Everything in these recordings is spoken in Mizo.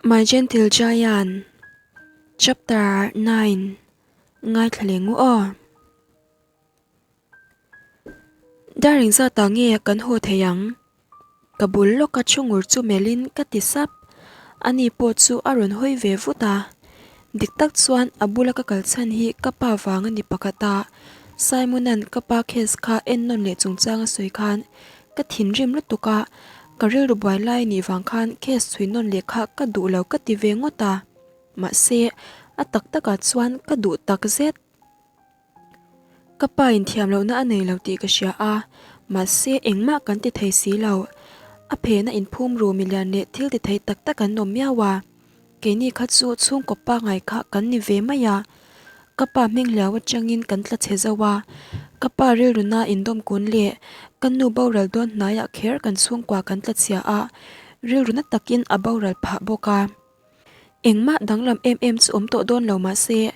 My Gentle Giant Chapter 9 Ngaithla leh ngu aw. Dar engzat ah nge kan haw thei ang? Ka bul lawka chhungur chu melhin ka ti sap. Ani pawh chu a rawn hawi ve vut a. Dik tak chuan a bula ka kal chhan hi ka pa vang a ni pakhat a, Simon-a'n ka pa case kha en nawn leh chungchang a sawi khan Ka thinrim lutuk a, ka rilru buai lai nih vang khan case chhui nawn leh kha ka duh lo ka ti ve ngawt a, mahse a tak takah chuan ka duh tak zet. Ka pa in thiam lohna a nei lo tih ka hria a, mahse engmah kan ti thei si lo. A phena inphum ru milian leh thil ti thei tak tak an awm miau a. Keini kha chu chhungkaw pangai kha kan ni ve mai a, ka pa hming hliau atangin kan tla chhe zo a, ka pa rilruna indawm kun leh ka nu boral dawn hnaiah kher kan chhungkua kan tla chhia a, rilruna takin a boral phah bawk a. Engmah danglam em em chu awm tawh dawn lo mahse,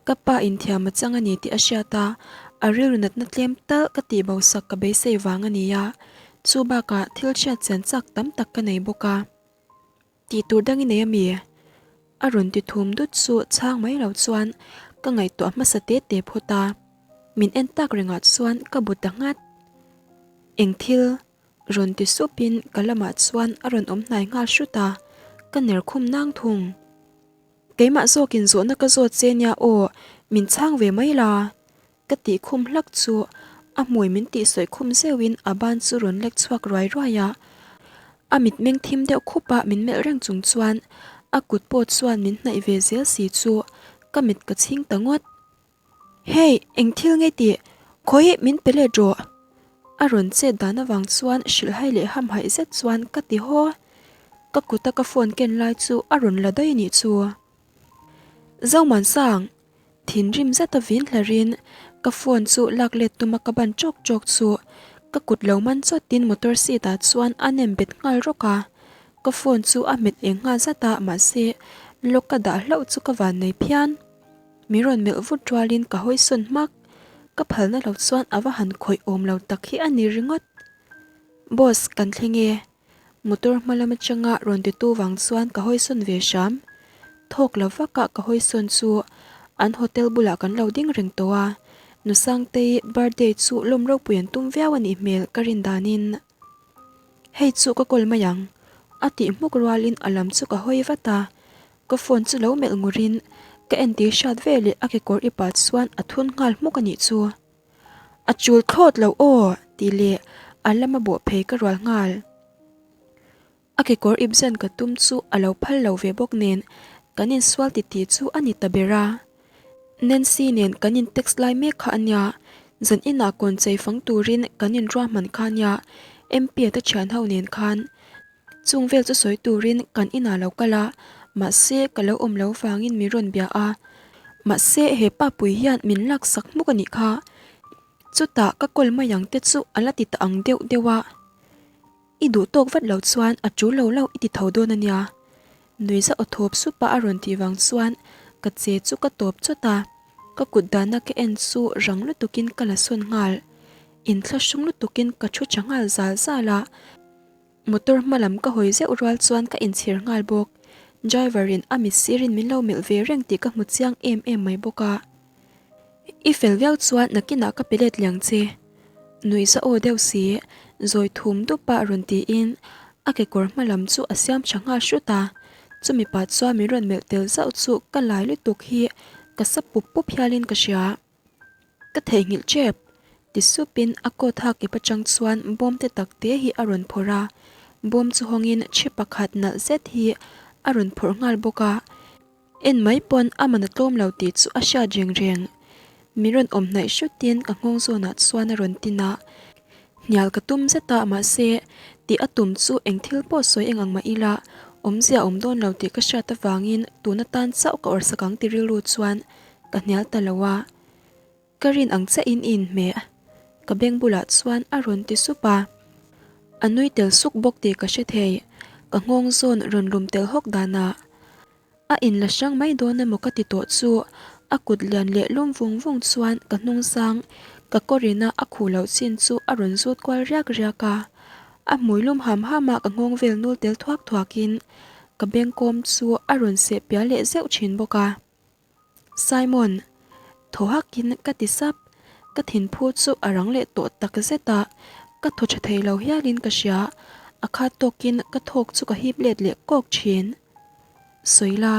ka pa inthiam a chang a ni tih a hriat a, a rilru natna tlem talh ka tih bosak ka beisei vang a ni a, chu bakah thil hriat chian chak tam tak ka nei bawk a. Tih tur dang i nei a mi? A rawn ti thum dut chu chhang mai lo chuan ka ngaihtuah hmasa te te phawt a, min en tak rengah chuan ka bu ta nghat. Eng thil? Rawn ti supin ka lamah chuan a rawn awm hnai nghal hrut a, ka ner khum nang thung. Keimah zawkin zawhna ka zawt che nia aw, min chhang ve mai la. Ka tih khum hlak chu a hmui min tih sawi khum zeuhin a ban chu rawn lek chhuak ruai ruai a. A mitmeng thim deuh khup a min melh reng chung chuan a kut pawh chuan min hnaih ve zel si chu ka mit ka chhing ta ngawt. Hey, eng thil nge tih? Khawi min pe let rawh! A rawn chet dan avang chuan hrilhhai leh hamhaih zet chuan ka ti haw. Ka kuta ka phone ken lai chu a rawn la daih anih chu. Zomuansang! Thinrim zeta vin hlarin ka phone chu lak let tuma ka ban chawk chawk chu ka kut lo man chawtin motor seat ah chuan a nem bet nghal rawk a, ka phone chu a hmet eng nghal zat a mahse lock ka dah hlauh chu ka van nei phian. Min rawn melh vut rualin ka hawi sawn hmak, ka phalna lo chuan a va han khawih awm lo tak hi a ni ringawt. Boss kan thleng e. Motor hma lam atanga rawn titu vang chuan ka hawi sawn ve hram. Thawk lo vaka ka hawi sawn chu an hotel bulah kan lo ding reng tawh a, Nu Sangtei birthday chu lawm ropui an tum viau a nih hmel ka rin danin. Hei chu ka call mai ang, a tih hmuk rualin a lam chu ka hawi vat a, ka phone chu lo melh ngurin ka entir hriat veleh a kekawr ipah chuan a thun nghal hmuk a nih chu. A chul thlawt lo aw tih leh a lama bawh phei ka rual nghal. A kekawr ip zan ka tum chu a lo phal lo ve bawk nen kan insual titi chu a ni ta ber a. Nancy nen kan in text lai mek kha a nia, zan inah kawn chei fang turin kan inruahman kha a nia, MP a te thian ho nen khan. Chung vel chu sawi turin kan inah lo kal a, mahse ka lo awm lo vangin min rawn bia a. Mahse he pa pui hian min laksak hmuk a nih kha. Chutah ka call mai ang te chu a la ti ta ang deuh deuh a. I duh tawk vat lo chuan a tul lo lo i ti tho dawn a nia. Nuiza aw thawp sup a a rawn tih vang chuan ka che chu ka tawp chawt a. Ka kut dana ka en chu rang lutukin ka la sawn nghal. Inthlahrung lutukin ka thu tha nghal zal zal a. Motor hma lam ka hawi zeuh rual chuan ka inchhir nghal bawk. Driver in a mit sirin min lo melh ve reng tih ka hmu chiang em em mai bawk a. I fel viau chuan nakinah ka pe let liang che. Nuihza aw deuh si, zawi thum dup a rawn tiin a kekawr hma lam chu a siam tha nghal hrut a. Chumi pah chuan min rawn melh tel zauh chu ka lai lutuk hi ka sa pup pup hialin ka hria. Ka theihnghilh tep, ti supin a coat hak ip atang chuan bawm te tak te hi a rawn phawrh a, bawm chu hawngin thi pakhat nalh zet hi a rawn phawrh nghal bawk a, en mai pawn a man a tlawm lo tih chu a hriat reng reng. Min rawn awm hnaih hrutin ka nghawng zawnah chuan a rawn tin a, hnial ka tum zet a mahse tih a tum chu eng thil pawh sawi eng ang mah ila awmzia a awm dawn lo tih ka hriat avangin tun atan chauh ka awrhsak ang ti rilru chuan Ka hnial ta lo a, ka rin ang chiah in i inhmeh. Ka beng bulah chuan a rawn ti sup a, a nui tel suk bawk tih ka hre thei, ka nghawng zawn rawn lum tel hawk danah a inla hrang mai dawn emaw ka ti tawh chu a kut lian leh lum vung vung chuan ka hnung sang ka kawrina a khuh loh chin chu a rawn zut kual riak riak a, a hmui lum ham ham a ka nghawng vel nul tel thuak thuak in. ka bengkawm chu a rawn seh pial leh zeuh thin bawk a. Simon! Thaw hakin ka ti sap, ka thinphu chu a rang leh tawh tak zet a, ka thaw tha thei lo hialin ka hria, a khat tawkin ka thawk chu ka hip let leh kawk thin. Sawi la.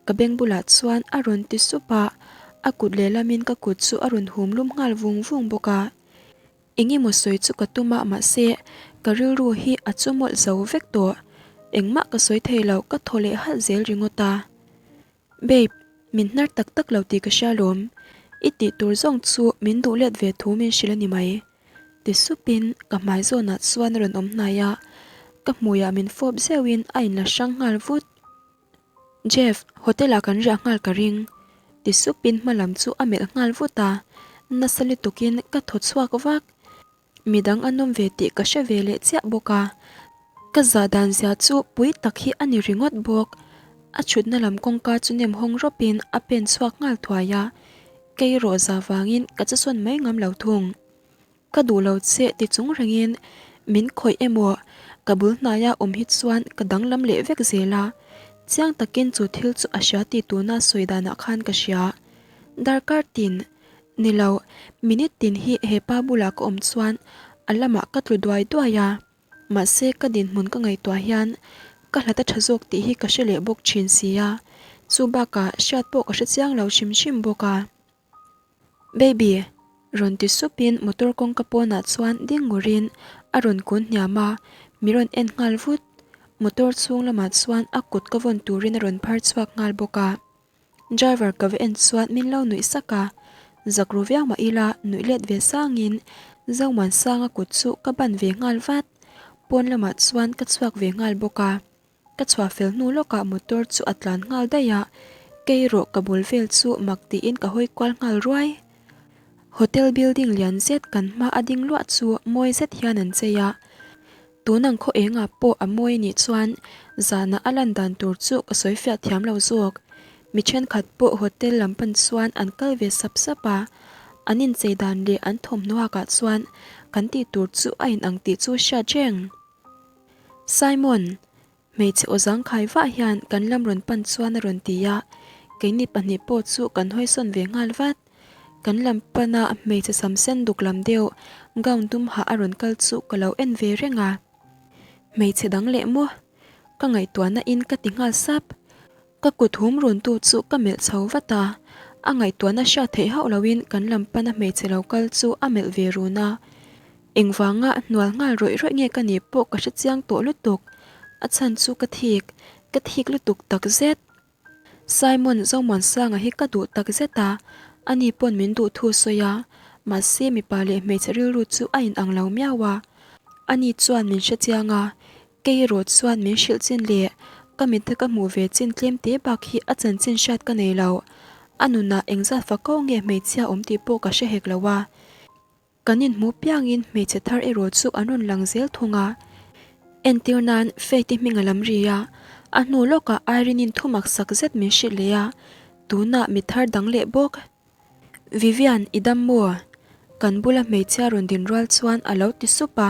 Ka beng bulah chuan a rawn ti sup a, a kut lehlamin ka kut chu a rawn hum lum nghal vung vung bawk a. Eng emaw sawi chu ka tum a mahse ka rilru hi a chu mawlh zo vek tawh. Engmah ka sawi thei lo ka thaw leh halh zel ringawt a. Babe, min hnar tak tak lo tih ka hria lawm. I tih tur zawng chu min duh let ve thu min hrilh a ni mai. Ti supin ka hmai zawnah chuan a rawn awm hnai a, ka hmuiah min fawp zeuhin a inla hrang nghal vut. Jeff, hotel ah kan riah nghal ka ring. Ti supin hma lam chu a melh nghal vut a, nasa lutukin ka thaw chhuak vak. Midang an awm ve tih ka hre ve leh chiah bawk a, ka zah dan zia chu pui tak hi a ni ringawt bawk. A chhutna lam kawngka chu nem hawng rawpin a pen chhuak nghal thuai a, kei rawh za vangin ka che sawn mai ngam lo thung. Ka duh lo che ti chung rengin min khawih emaw ka bul hnaia awm hi chuan ka danglam leh vek zel a, chiang takin chu thil chu a hria ti tuna sawi danah khan ka hria. Darkar tin Ni lo, minute tin hi he pa bulah ka awm chuan a lamah ka tlu duai duai a, mahse ka dinhmun ka ngaihtuah hian ka hlat a tha zawk tih hi ka hre leh bawk thin si a, chu bakah hriat pawh ka hre chiang lo hrim hrim bawk a. Baby! rawn ti supin motor kawngka pawnah chuan ding ngurin a rawn kun hniam a, mi rawn en nghal vut. Motor chhung lamah chuan a kut ka vawn turin a rawn phar chhuak nghal bawk a. Driver ka va en chuan min lo nuih sak a, zak ru viau mah ila nuih let ve sangin Zomuansanga kut chu ka ban ve nghal vat. Pawn lamah chuan ka chhuak ve nghal bawk a, ka chhuah fel hnu lawkah motor chu a tlan nghal daih a, kei erawh ka bul vel chu mak tiin ka hawi kual nghal ruai. Hotel building lian zet kan hma a ding luah chu mawi zet hian an chei a, Tun ang khaw engah pawh a mawi anih chuan zana a lan dan tur chu ka sawi fiah thiam lo zawk. Mi thenkhat pawh hotel lam pan chuan an kal ve sap sap a, an inchei dan leh an thawmhnaw hakah chuan kan tih tur chu a inang tih chu hriat reng. Simon! Hmeichhe aw zangkhai vah hian kan lam rawn pan chuan a rawn ti a, keini pahnih pawh chu kan hawisawn ve nghal vat. Kan lam pana hmeichhe sam sen duk lam deuh gown dum hah a rawn kal chu ka lo en ve reng a. Hmeichhe dang leh maw? Ka ngaihtuahna in ka ti nghal sap. Ka kut hum run tu chu ka melh chho vat a, a ngaihtuahna hriat theih hauh loin kan lam pana hmeichhe lo kal chu a melh ve run a. Engvanga hnual nghal rawih rawih nge ka nih pawh ka hre chiang tawh lutuk, a chhan chu ka thik, ka thik lutuk tak zet. Simon Zomuansanga hi ka duh tak zet a, ani pawn min duh thu sawi a, mahse mipa leh hmeichhe rilru chu a inang lo miau a, ani chuan min hre chiang a, kei erawh chuan min hrilh chin leh ka mitte ka hmuh ve chin tlem te bak hi a chanchin hriat ka nei lo, a nunah engzat fako nge hmeichhia awm tih pawh ka hre hek lo a. Kan inhmuh piangin hmeichhe thar erawh chu an rawn lang zel thung a. Entir nan Faith-i hming a lam ri a, a hnu lawkah Irene-in thu maksak zet min hrilh leh a, tunah mi thar dang leh bawk. Vivian, i dam maw? Kan bula hmeichhia rawn din rual chuan a lo ti sup a,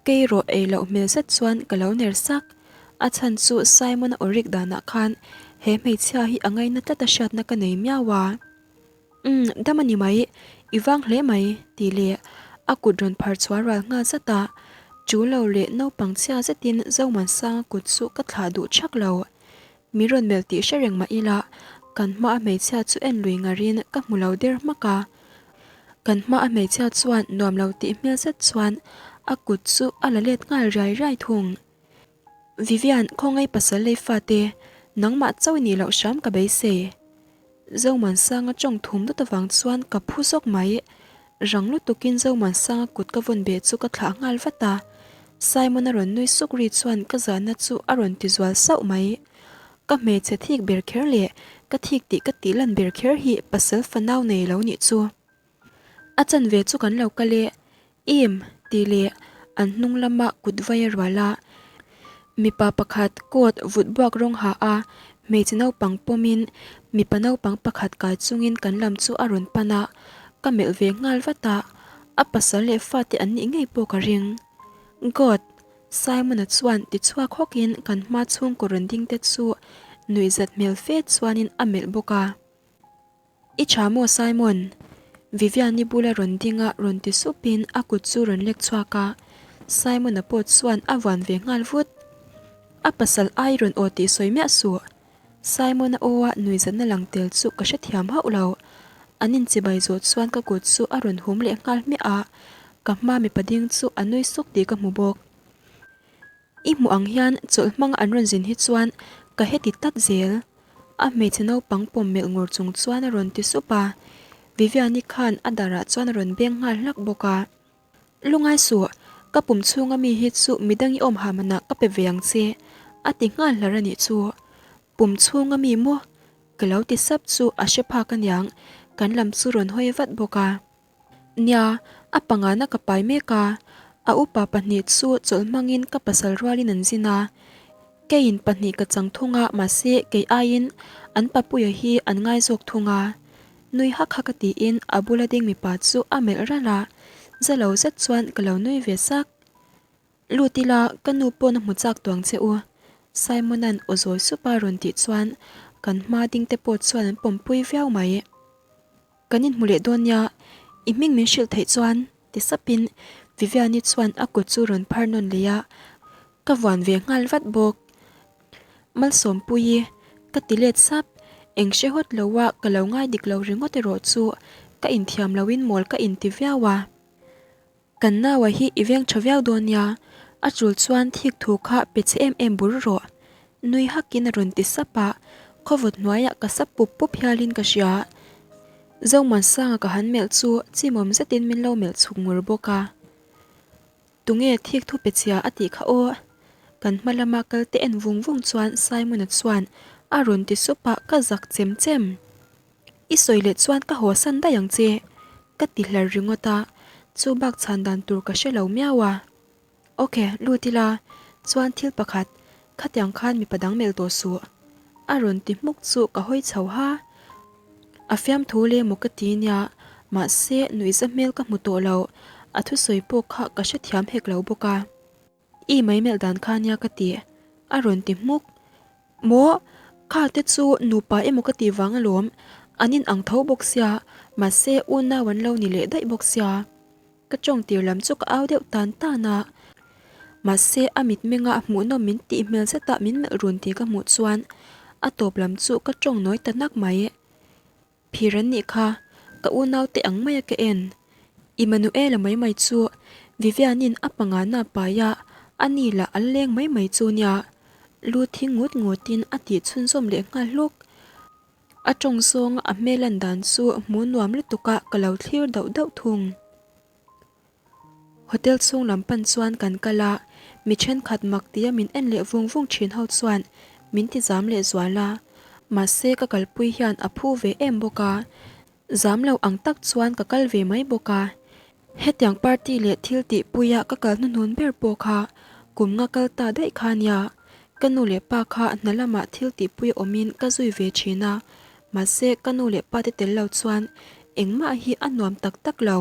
kei rawh ei loh hmel zet chuan ka lo ner sak. A chhan chu Simon-a awrik danah khan he hmeichhia hi a ngaina tlat a hriatna ka nei miau a. Umm, dam a ni mai, i vang hle mai, tih leh a kut rawn phar chhuah ral nghal zat a. Chu lo leh naupang chhia zetin Zomuansanga kut chu ka thlah duh thak lo. Min rawn melh tih hre reng mah ila, kan hma a hmeichhia chu en lui ngarin ka hmu lo der hmak a. Kan hma a hmeichhia chuan nuam lo tih hmel zet chuan a kut chu a la let nghal riai riai thung. Vivian, khawngaih pasal lei fate, nangmah chauh i nih loh hram ka beisei. Zomuansanga tawng thum dawt avang chuan ka phu zawk mai. Rang lutukin Zomuansanga kut ka vawn beh chu ka thlah nghal vat a. Simon-a rawn nui suk ri chuan ka zahna chu a rawn ti zual sauh mai. Ka hmeichhe thik ber kher leh ka thik tih ka tih lan ber kher hi pasal fanau nei lo nih chu. A chanve chu kan lo kal e. Im! tih leh an hnung lama kut vai a rual a. Mipa pakhat coat vut buak rawng ha a, hmeichhe naupang pawmin mipa naupang pakhat kai chungin kan lam chu a rawn pan a, ka melh ve nghal vat a, a pasal leh fate an nih ngei pawh ka ring. God! Simon-a chuan ti chhuak hawkin kan hma chhungkaw rawn ding te chu nuihzat hmel fe chuanin a melh bawk a. I tha maw Simon? Vivian-i bula rawn ding a rawn ti supin a kut chu rawn lek chhuak a, Simon-a pawh chuan a vuan ve nghal vut. A pasal ai rawn aw tih sawi miah suh. Simon-a aw-a nuihzatna lang tel chu ka hrethiam hauh lo. An inchibai zawh chuan ka kut chu a rawn hum leh nghal hmiah a, ka hma mipa ding chu a nui suk tih ka hmu bawk. I hmuh ang hian chawlh hmanga an rawn zin hi chuan ka heti tlat zel. A hmeichhe naupang pawm melh ngur chung chuan a rawn ti sup a, Viviani khan a darah chuan a rawn beng nghal hlak bawk a. Lungai suh, ka pum chhunga mi hi chu midang i awm ha manah ka pe ve ang che, a ti nghal hlar a nih chu. Pum chhunga mi maw? Ka lo ti sap chu a hre phak aniang, kan lam chu rawn hawi vat bawk a. Nia, a pangana ka pai mek a, a upa pahnih chu chawlh hmangin ka pasal rualin an zin a. Keiin pahnih ka chang thung a, mahse kei aiin an papuia hi an ngai zawk thung a. Nui hak hak a tiin a bula ding mipa chu a melh ralh a, za lo zet chuan ka lo nui ve sak. Lut ila, ka nu pawn a hmu chak tuang che u. Simon-a'n aw zawi sup a rawn tih chuan kan hma ding te pawh chuan an pawmpui viau mai. Kan inhmu leh dawn nia, i hming min hrilh theih chuan ti sapin Viviani chuan a kut chu rawn phar nawn leh a, ka vuan ve nghal vat bawk. Malsawmpuii, ka ti let sap, eng hre hawt lo a ka lo ngai dik lo ringawt erawh chu ka inthiam loin mawl ka inti viau a. Kan naua hi i veng tha viau dawn nia, a chul chuan thik thu kha pe che em em bur rawh. Nui hakin a rawn ti sap a, khawvawt hnuaiah ka sap pup pup hialin ka hria. Zomuansanga ka han melh chu chimawm zetin min lo melh chhuk ngur bawk a. Tunge thik thu pe chhia a tih kha aw? Kan hma lama kal te en vung vung chuan Simon-a chuan a rawn ti sup a, ka zak chem chem. I sawi leh chuan ka haw san daih ang che, ka ti hlar ringawt a, chu bak chhan dan tur ka hre lo miau a. Ok, lut ila, chuan thil pakhat, khatiang khan mipa dang melh tawh suh. A rawn ti hmuk chu ka hawi chho ha. A fiamthu le maw ka ti nia, mahse nuihza hmel ka hmu tawh lo, a thusawi pawh kha ka hrethiam hek lo bawk a. I mai melh dan kha nia ka ti, a rawn ti hmuk. Maw, kha te chu nupa emaw ka tih vang alawm, an in ang tho bawk sia, mahse unau an lo ni leh daih bawk sia. Ka tawng tir lam chu ka au deuh tan tan a, mahse a mitmenga hmuhnawm min tih hmel zetah min melh run tih ka hmuh chuan a tawp lam chu ka tawng nawi ta nak mai. Phir an nih kha, ka unau te ang maia ka en. Immanuela mai mai chu Vivian-in a pangana pai a, a ni lah a leng mai mai chu nia. Lu thi ngut ngutin a tih chhunzawm leh nghal hluk. A tawng zawnga a hmel lan dan chu hmuh nuam lutuk a ka lo thlir dauh dauh thung. Hotel chhung lam pan chuan kan kal a, mi thenkhat mak tia min en leh vung vung thin ho chuan min ti zam leh zual a, mahse ka kalpui hian a phu ve em bawk a, zam lo ang tak chuan ka kal ve mai bawk a. Hetiang party leh thil tih puia ka kal hnuhnun ber pawh kha kum nga kal ta daih kha nia, ka nu leh pa kha hna lamah thil tih pui awmin ka zui ve thin a, mahse ka nu leh pa te tel lo chuan engmah hi a nuam tak tak lo.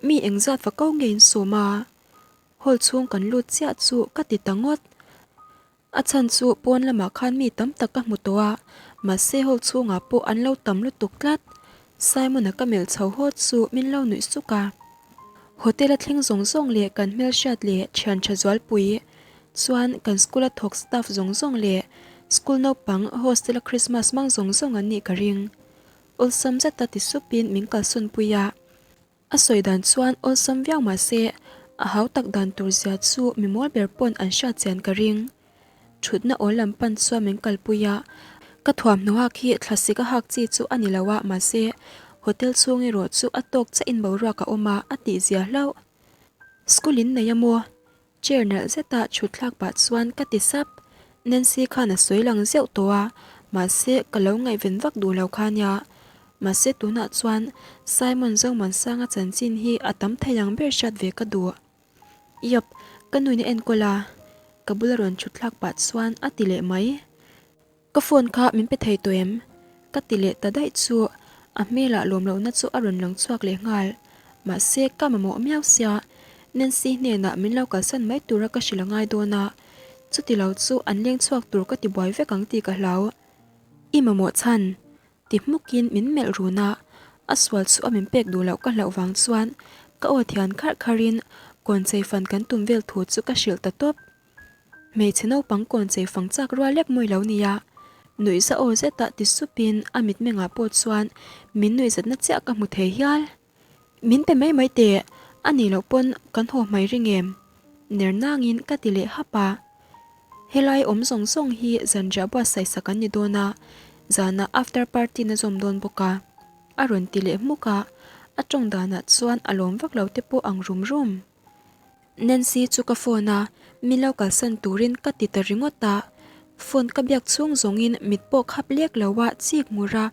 Mi engzat va ko nge in sawm a? Hall chhung kan lut chiah chu ka ti ta ngawt. A chhan chu pawn lamah khan mi tam tak ka hmu tawh a, mahse hall chhungah pawh an lo tam lutuk tlat. Simon-a ka melh chho haw chu min lo nuih suk a. Hotel a thleng zawng zawng leh kan hmelhriat leh thian tha zualpui chuan kan school a thawk staff zawng zawng leh school naupang hostel a Christmas hmang zawng zawng an nih ka ring. Awlsam zeta ti supin min kalsawn pui a, a sawi dan chuan awlsam viau mah se a hau tak dan tur zia chu mi mawl ber pawn an hriat chian ka ring. Thutna awl lam pan chuan min kalpui a, ka thuamhnaw hak hi thlasik a hak chi chu a ni lo a mahse hotel chhung erawh chu a tawk chiah in boruak a awm a a tih zia hlauh. School in nei a maw? Chair nalh zeta chhut thlak pah chuan ka ti sap. Nancy khan a sawi lang zeuh tawh a, mahse ka lo ngaihven vak duh lo kha nia. Mahse tunah chuan Simon Zomuansanga chanchin hi a tam thei ang ber hriat ve ka duh. Yup, ka nuin a enkawl a, ka bula rawn chhut thlak pah chuan a ti leh mai. Ka phone kha min pe thei tawh em? Ka ti leh ta daih chu a hmelah lawm lohna chu a rawn lang chhuak leh nghal. Mahse ka mamawh miau sia. Nancy hnenah min lo kalsan mai tura ka hrilh a ngai dawn a, chuti lo chu an leng chhuak tur ka ti buai vek ang tih ka hlau. I mamawh chhan? Ti hmukin min melh run a, a sual chu a min pek duh loh ka hlauh vang chuan ka aw thian kharh kharhin kawn chei fan kan tum vel thu chu ka hrilh ta tawp. Hmeichhe naupang kawn chei fang chak rual lek mawi lo nia. Nuihza aw zetah ti supin a mitmengah pawh chuan min nuihzatna chiah ka hmu thei hial. Min pe mai mai teh, a nih loh pawn kan haw hmai ring em? Ner nangin ka ti leh hap a. Helai awm zawng zawng hi zanriah buatsaih sak an ni dawn a, zanah after party na zawm dawn bawk a. A rawn ti leh hmuk a, a tawng danah chuan a lawm vak lo te pawh ang rum rum. Nancy chu ka phone a, min lo kalsan turin ka ti ta ringawt a, phone ka biak chhung zawngin mit pawh khap lek lo a chik ngur a,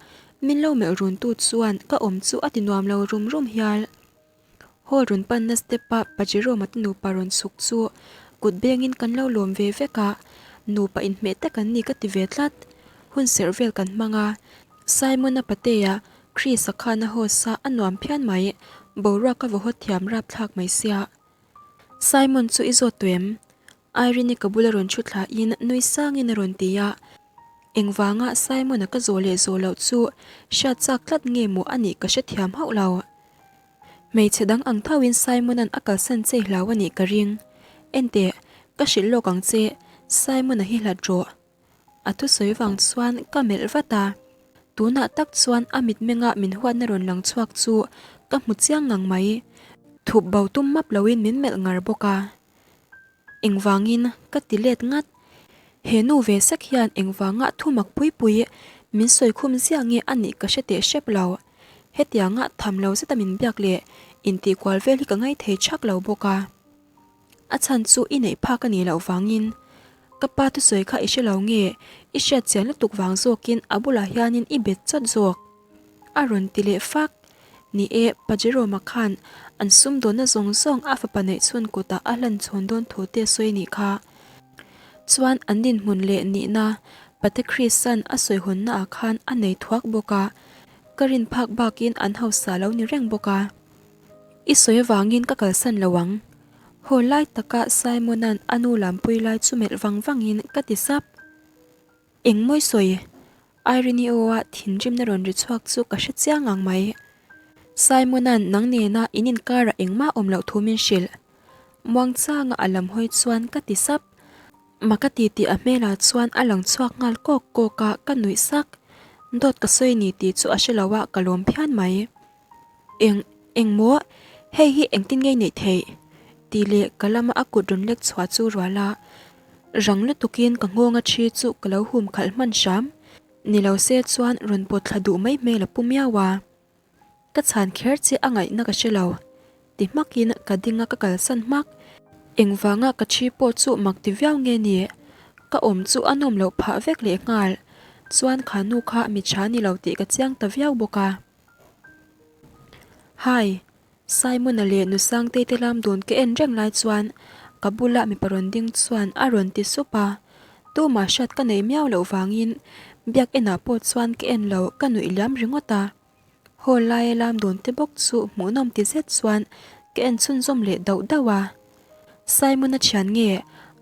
min lo melh run tu chuan ka awm chu a ti nuam lo rum rum hial. Hall rawn panna step a Pajeroma te nupa rawn chhuk chu kut bengin kan lo lawm ve vek a, nupa inhmeh tak an ni ka ti ve tlat. Hun serh vel kan hmang a, Simon-a patea Chris-a khan a host a, a nuam phian mai. Boruak a vaw hawt thiam rapthlak mai sia. Simon chu i zawt tawh em? Irene-i ka bula rawn thu thlain nui sangin a rawn ti a. Engvanga Simon-a ka zawh leh zawh loh chu hriat chak tlat nge maw a nih ka hrethiam hauh lo. Hmeichhe dang ang thoin Simon-a'n a kalsan che hlau a nih ka ring. Enteh, ka hrilh lawk ang che, Simon-a hi hlat rawh. A thusawi vang chuan ka melh vat a, tunah tak chuan a mitmenga min huatna rawn lang chhuak chu ka hmu chiang ngang mai. Thup bo tum map loin min melh ngar bawk a. Engvangin ka ti let ngat. He nu ve sek hian engvanga thu mak pui pui min sawi khum ziah nge a nih ka hre teh hrep lo. Hetianga tham lo zeta min biak leh intihkual vel hi ka ngaithei thak lo bawk a. A chhan chu i neih phak a nih loh vangin ka pa thusawi kha i hre lo nge i hriat chian lutuk vang zawkin a bulah hianin i bet chawt zawk a rawn ti leh fak. Ni e, Pa Jerome-a khan an sumdawnna zawng zawng a fapa neih chhun kutah a hlan chhawn dawn thu te sawi nih kha. Chuan an dinhmun leh nihna Pate Chris-a'n a sawi hawnnaah khan a nei thuak bawk a, ka rin phak bakin an hausa lo ni reng bawk a. I sawi avangin ka kalsan lo ang. Haw lai taka Simon-a'n a nu lampui lai chu melh vang vangin ka ti sap. Eng mawi sawi? Irene-i aw-a thinrimna rawn ri chhuak chu ka hre chiang ang mai. Simon-a'n nang nena in inkarah engmah awm loh thu min hrilh. Muangchanga a lam hawi chuan ka ti sap. Maka ti tih a hmelah chuan a lang chhuak nghal kawk kawk a, ka nuih sak. Dawt ka sawi ni tih chu a hre lo a, ka lawm phian mai. Eng, eng maw? Hei hi engtin nge i neih theih? Tih leh ka lama a kut rawn lek chhuah chu rual a, rang lutukin ka nghawnga thi chu ka lo hum khalh hman hram. Ni lo se chuan rawn pawt thla duh mai hmel a pu miau a. Ka chhan kher che a ngaihna ka hre lo. Ti hmakin ka ding a ka kalsan hmak. Engvanga ka thi pawh chu mak ti viau nge ni? Ka awm chu a nawm loh phah vek leh nghal. Chuan kha nu kha mi tha ni lo tih ka chiang ta viau bawk a. Hi! Simon-a leh nu Sangtei te lam dun ka en reng lai chuan ka bula mipa rawn ding chuan a rawn ti sup a. Tumah hriat ka nei miau loh vangin biak enah pawh chuan ka en lo ka nuih liam ringawt a. Hall laia lam dun te bawk chu hmuhnawm ti zet chuan ka en chhunzawm leh dauh dauh a. Simon-a thian nge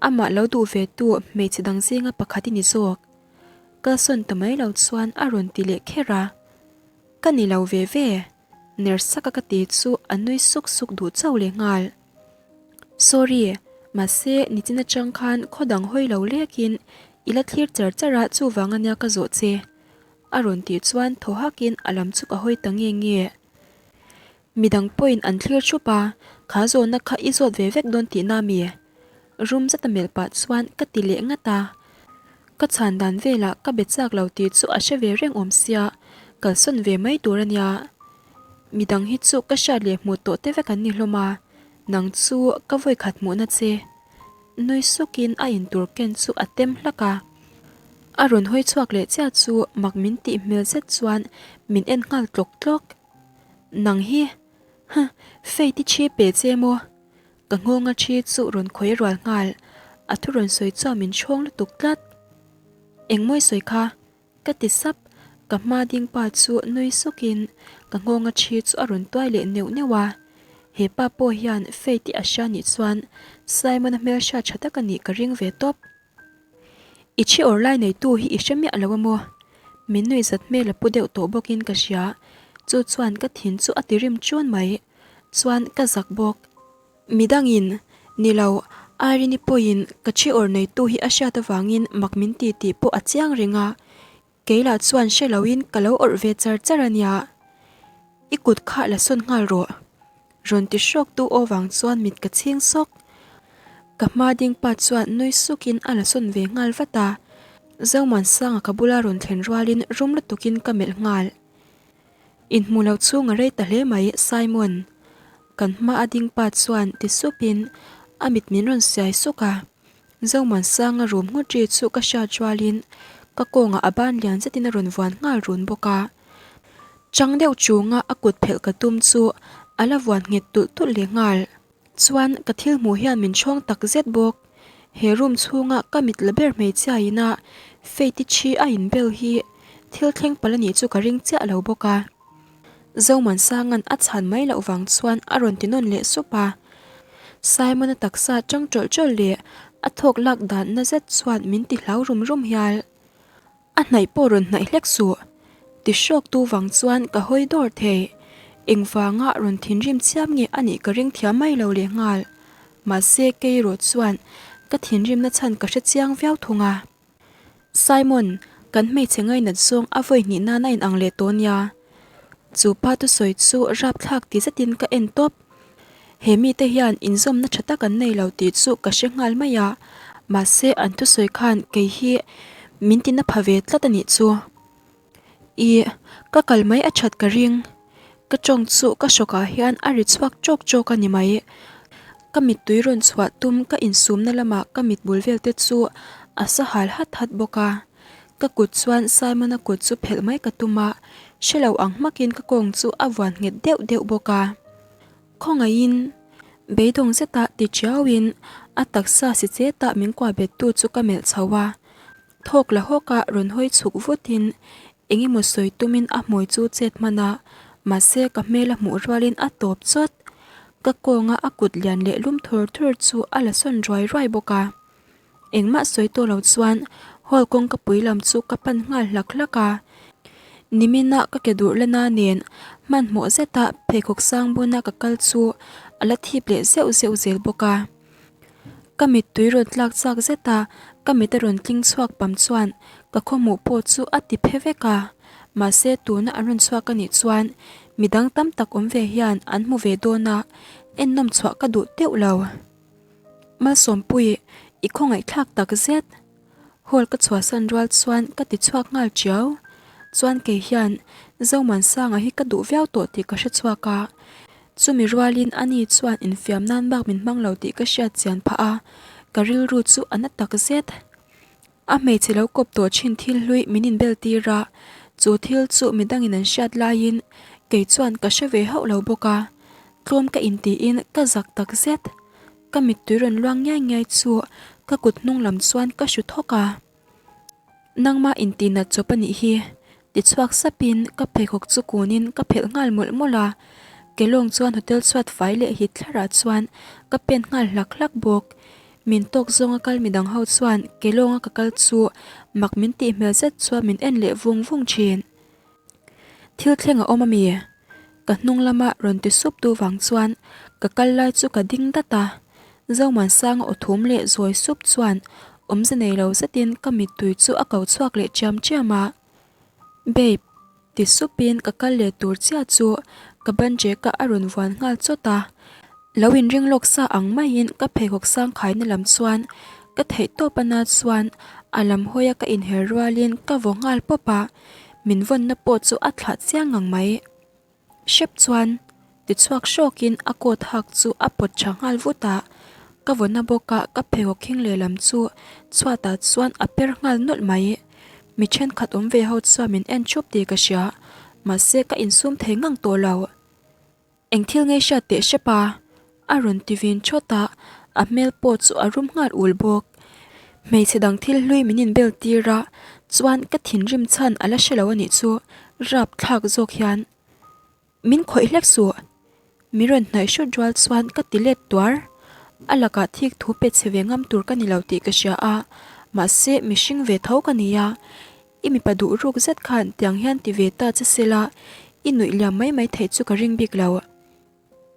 amah lo duh ve tu hmeichhe dang zinga pakhat i ni zawk. Kalsawn ta mai lo chuan a rawn ti leh kher a. Ka ni lo ve ve, ner saka ka ti chu a nui suk suk duh chauh leh nghal. Sorry, mahse nichin atang khan khaw dang hawi lo lekin i la thlir char char a chuvang ania ka zawh che. A rawn tih chuan thaw hakin a lam chu ka hawi ta nge nge. Midang pawhin an thlir thup a, kha zawhna kha i zawt ve vek dawn tihna mi? Rum zeta melh pah chuan ka ti leh ngat a. Ka chhan dan velah ka be chak lo tih chu a hre ve reng awm sia, kalsawn ve mai tur a nia. Midang hi chu ka hriat leh hmuh tawh te vek an ni hlawm a, nang chu ka vawi khat hmuhna che. Nui sukin a intur ken chu a tem hlak a. A rawn hawi chhuak leh chiah chu mak min tih hmel zet chuan min en nghal tlawk tlawk. Nang hi, huh, Faith i thi pe che maw? Ka nghawnga thi chu rawn khawi rual nghal, a thu rawn sawi chuan min chhawng lutuk tlat. Engmawi sawi kha? Ka ti sap, ka hma ding pa chu nui sukin ka nghawnga thi chu a rawn tuai leh neuh neuh a. He pa pawh hian Faith i a hria nih chuan Simon-a hmelhriat tha tak a nih ka ring ve tawp. I thi awr lai neitu hi i hre miah lo a maw? Min nuih zat hmel a pu deuh tawh bawkin ka hria. Chu chuan ka thin chu a ti rim chun mai. Chuan ka zak bawk. Midangin, Ni lo, Irene-i pawhin ka thi awr neitu hi a hriat avangin mak min ti tih pawh a chiang reng a. Kei lah chuan hre loin ka lo awrh ve char char a nia. I kut kha la sawn nghal rawh. Rawn ti hrawk tu aw vang chuan mit ka chhing sawk. Ka hma ding pa chuan nui sukin a la sawn ve nghal vat a. Zomuansanga ka bula rawn thlen rualin rum lutukin ka melh nghal. Inhmu lo chhung a rei ta hle mai Simon. Kan hma a ding pa chuan ti supin a mit min rawn siai suk a. Zomuansanga rum nghut ri chu ka hriat rualin ka kawngah a ban lian zetin a rawn vuan nghal run bawk a. Chang deuh chunga a kut phelh ka tum chu a la vuan nghet tulh tulh leh nghal. Chuan ka thil hmuh hian min chhawng tak zet bawk. He room chhunga ka mit la ber hmeichhia ina Faith-i thi a inbel hi thil thleng palh a nih chu ka ring chiah lo bawk a. Zomuansanga'n a chhan mai loh vang chuan a rawn ti nawn leh sup a. Simon-a taksa chang tawlh tawlh leh a thawk lak dan na zet chuan min ti hlau rum rum hial. A hnaih pawh rawn hnaih hlek suh. Ti hrawk tu vang chuan ka hawi dawr thei. Engvanga rawn thinrim chiam nge a nih ka ring thiam mai lo leh nghal. Mahse kei erawh chuan ka thinrimna chhan ka hre chiang viau thung a. Simon, kan hmeichhe ngainat zawng a vawi hnih nan a inang leh tawh nia. Chu pa thusawi chu rapthlak ti zetin ka en tawp. He mite hian inzawmna tha tak an nei lo tih chu ka hre nghal mai a, mahse an thusawi khan kei hi min tina pha ve tlat a nih chu. Ih, ka kal mai a that ka ring. Ka tawng chu ka hrawkah hian a ri chhuak tawk tawk a ni mai. Ka mittui rawn chhuah tum ka insumna lamah ka mit bul vel te chu a sa hal hat hat bawk a. Ka kut chuan Simon-a kut chu phelh mai ka tum a, hre lo ang hmakin ka kawng chu a vuan nghet deuh deuh bawk a. Khawngaihin, beidawng zeta ti chiauin a taksa si chetah min kuah bettu chu ka melh chho a. Thawk la hawk a rawn hawi chhuk vutin eng emaw sawi tumin a hmui chu chet hman a, mahse ka hmel a hmuh rualin a tawp chawt. Ka kawnga a kut lian leh lum thur thur chu a la sawn ruai ruai bawk a. Engmah sawi tawh lo chuan hall kawngka pui lam chu ka pan nghal hlak hlak a. Nimina ka ke durh la na nen hmanhmawh zeta pheikhawk sang buna ka kal chu a la thip leh zeuh zeuh zel bawk a. Ka mittui rawn tlak chak zet a, ka mit a rawn tling chhuak pam chuan ka khawhmuh pawh chu a ti phe vek a. Mahse tuna an rawn chhuak a nih chuan midang tam tak awm ve hian an hmu ve dawn a, ennawm chhuah ka duh teuh lo. Malsawmpui, i khawngaihthlak tak zet. Hall ka chhuahsan rual chuan ka ti chhuak nghal chiau. Chuan kei hian Zomuansanga hi ka duh viau tawh tih ka hre chhuak a. Chumi rualin ani chuan infiam nan bak min hmang lo tih ka hriat chian phah a, ka rilru chu a na tak zet. A hmeichhe lo kawp tawh thin thil hlui min inbel tir a, chu thil chu midangin an hriat laiin kei chuan ka hre ve hauh lo bawk a. Tlawm ka intiin ka zak tak zet. Ka mittui rawn luang ngiai ngiai chu ka kut hnung lam chuan ka hru thawk a. Nangmah intihnat chawp a nih hi, ti chhuak sapin ka pheikhawk chu kunin ka phelh nghal mawlh mawlh a. Kelawng chuan hotel chhuat fai leh hit thlarah chuan ka pen nghal hlak hlak bawk. Min tawk zawnga kal midang ho chuan Kelawnga ka kal chu mak min tih hmel zet chuan min en leh vung vung thin. Thil thleng a awm a mi? Ka hnung lama rawn ti sup tu vang chuan ka kal lai chu ka ding dat a. Zomuansanga aw thum leh zawi sup chuan awmze nei lo zetin ka mittui chu a ko chhuak leh chiam chiam a. Babe. Ti supin ka kal leh tur chiah chu ka ban ṭek a a rawn vuan nghal chawt a. Lo inring lawk sa ang maiin ka pheikhawk sang khaina lam chuan ka theih tawp a na chuan a lam hawia ka inher rualin ka vaw nghal pawp a. Min vawnna pawh chu a thlah chiang ngang mai. Hrep chuan ti chhuak hrawkin a coat hak chu a pawt tha nghal vut a, ka vawnna bawka ka pheikhawk khing lehlam chu chhuatah chuan a per nghal nawlh mai. Mi thenkhat awm ve ho chuan min en thup tih ka hria, mahse ka insum thei ngang tawh lo. Eng thil ngei hriat teh hrep a? A rawn ti vin thawt a, a hmel pawh chu a rum nghal ul bawk. Hmeichhe dang thil hlui min inbel tir a, chuan ka thinrim chhan a la hre lo a nih chu rapthlak zawk hian min khawih hlek suh. Min rawn hnaih hrut rual chuan ka ti let tuar. A lakah thik thu pe chhe ve ngam tur ka ni lo tih ka hria a, mahse mihring ve tho ka ni a. I mipa duh ruk zet khan tiang hian ti ve ta che sela, i nuih liam mai mai theih chu ka ring bik lo.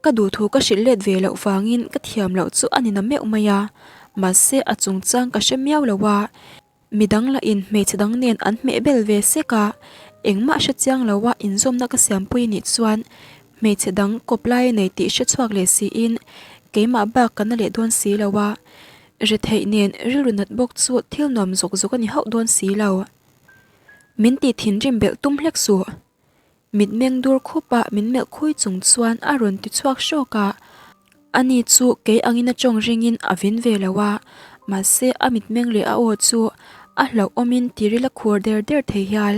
Ka duhthu ka hrilh let ve loh vangin ka thiam loh chu a ni na meuh mai a, mahse a chungchang ka hre miau lo a. Midang lahin hmeichhe dang nen an hmeh bel ve sek a, engmah hre chiang loa inzawmna ka siampui nih chuan hmeichhe dang kawp lai a nei tih hre chhuak leh siin keimah bak ka na leh dawn si lo a, retheih nen rilru nat bawk chu thil nuam zawk zawk a ni hauh dawn si lo. Min tih thinrim belh tum hlek suh. Mitmeng dur khup a min melh khui chung chuan a rawn ti chhuak hrawk a, ani chu kei angin a tawng ringin a vin ve lo a, mahse a mitmeng leh a aw chu a hlauhawmin tiril a khur der der thei hial.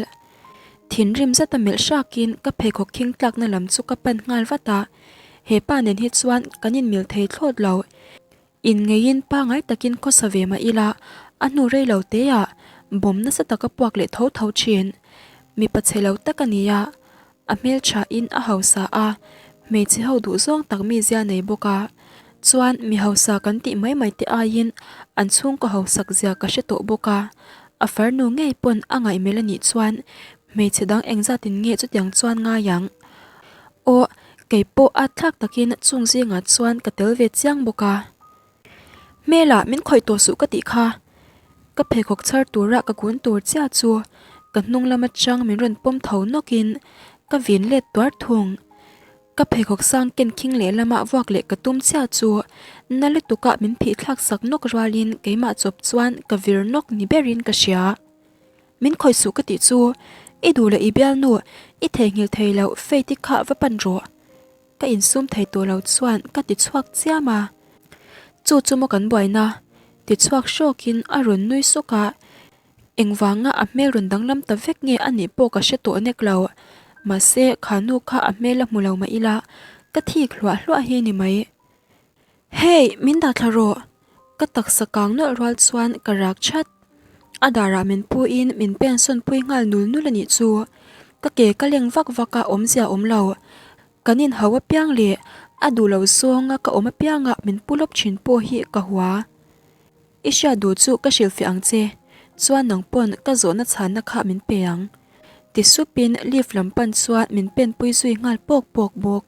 Thinrim zeta melh hrakin ka pheikhawk khing tlakna lam chu ka pan nghal vat a, hepa nen hi chuan kan inmil thei thlawt lo. Inngeiin pangai takin khawsa ve mah ila, a hnu rei lo teah bawm nasa taka puak leh tho tho thin. Mipa chhe lo tak a ni a, a hmelthain a hausa a, hmeichhe ho duh zawng tak mizia nei bawk a. Chuan mi hausa kan tih mai mai te aiin an chhungkaw hausak zia ka hre tawh bawk a, a farnu ngei pawn a ngaihmelh a nih chuan hmeichhe dang engzatin nge chutiang chuan ngai ang? Aw, kei pawh at thlak takin chung zingah chuan ka tel ve chiang bawk a. Hmelah min khawih tawh suh ka tih kha. Ka pheikhawk chhar tura ka kun tur chiah chu ka hnung lam atang min rawn pawm tho nawkin ka vin let tuar thung. Ka pheikhawk sang ken khing lehlamah vuak leh ka tum chiah chu na lutukah min phih thlak sak nawk rualin keimah chawp chuan ka vir nawk ni berin ka hria. Min khawih suh ka tih chu, i duh leh i bialnu, i theihnghilh thei loh Faith-i kha va pan rawh. Ka insum thei tawh lo chuan ka ti chhuak chiam a. Chu chu maw kan buaina? Ti chhuak hrawkin a rawn nui sawk a. Engvanga a hmel rawn danglam ta vek nge a nih pawh ka hre tawh nek lo. Mahse, kha nu kha a hmel a hmu lo mah ila, ka thik hluah hluah hi ni mai. Hey, min dah thla rawh! Ka taksa kang nawlh rual chuan ka rak chat. A darah min puiin min pen sawn pui nghal nul nul a nih chu. Ka ke ka leng vak vak a awmzia awm lo. Kan inhau apiang leh a duh lo zawnga ka awm apianga min pu lawp thin pawh hi ka hua. I hriat duh chu ka hrilhfiah ang che, chuan nang pawn ka zawhna chhanna kha min pe ang. Ti supin lift lam pan chuan min pen pui zui nghal pawk pawk bawk.